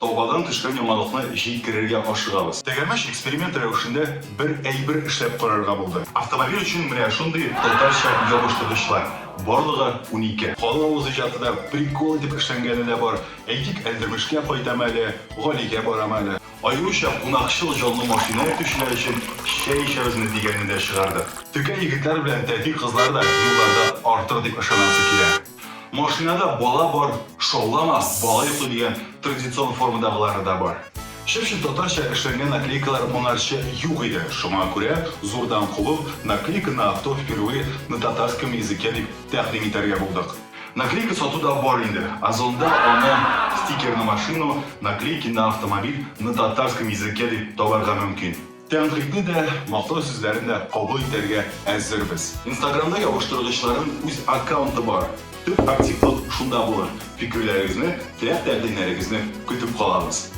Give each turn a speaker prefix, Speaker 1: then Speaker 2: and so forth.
Speaker 1: Табадан төшкән яңалыкны җиткерергә ашыгабыз. Тәгәрмәч эксперимент рәвешендә бер әйбер эшләп карарга булды. Автомобиль өчен менә шундый татарча ябыштыргычлар. Барлыгы 12. Халык авыз иҗаты да, прикол итеп эшләнгәне дә бар. Әйтик, Әлдермешкә кайтам әле, Галигә барам әле. Аеруча кунакчыл җанлы машина йөртүчеләр өчен чәй эчәбезме дигәнне дә чыгардык. Текә егетләр белән тәти кызлар да юлларда артыр дип ышанасы килә. Машинада бала бар, шаулама, бала йоклый дигән традицион формадагылары да бар. Чып-чын татарча эшләнгән наклейкалар моңарчы юк иде, шуңа күрә зурдан кубып, Наклейка на авто впервые на татарском языке дип тәкъдим итәргә булдык. Наклейка сату да бар инде, Озонда аны Стикер на машину, Наклейки на автомобиль на татарском языке дип табарга мөмкин. Тәнкыйтьне дә, мактау сүзләрен дә кабул итәргә әзербез. Инстаграмда ябыштыргычларның үз аккаунты бар. Төп активлык шунда булыр. Фикерләрегезне, теләк-тәкъдимнәрегезне көтеп калабыз.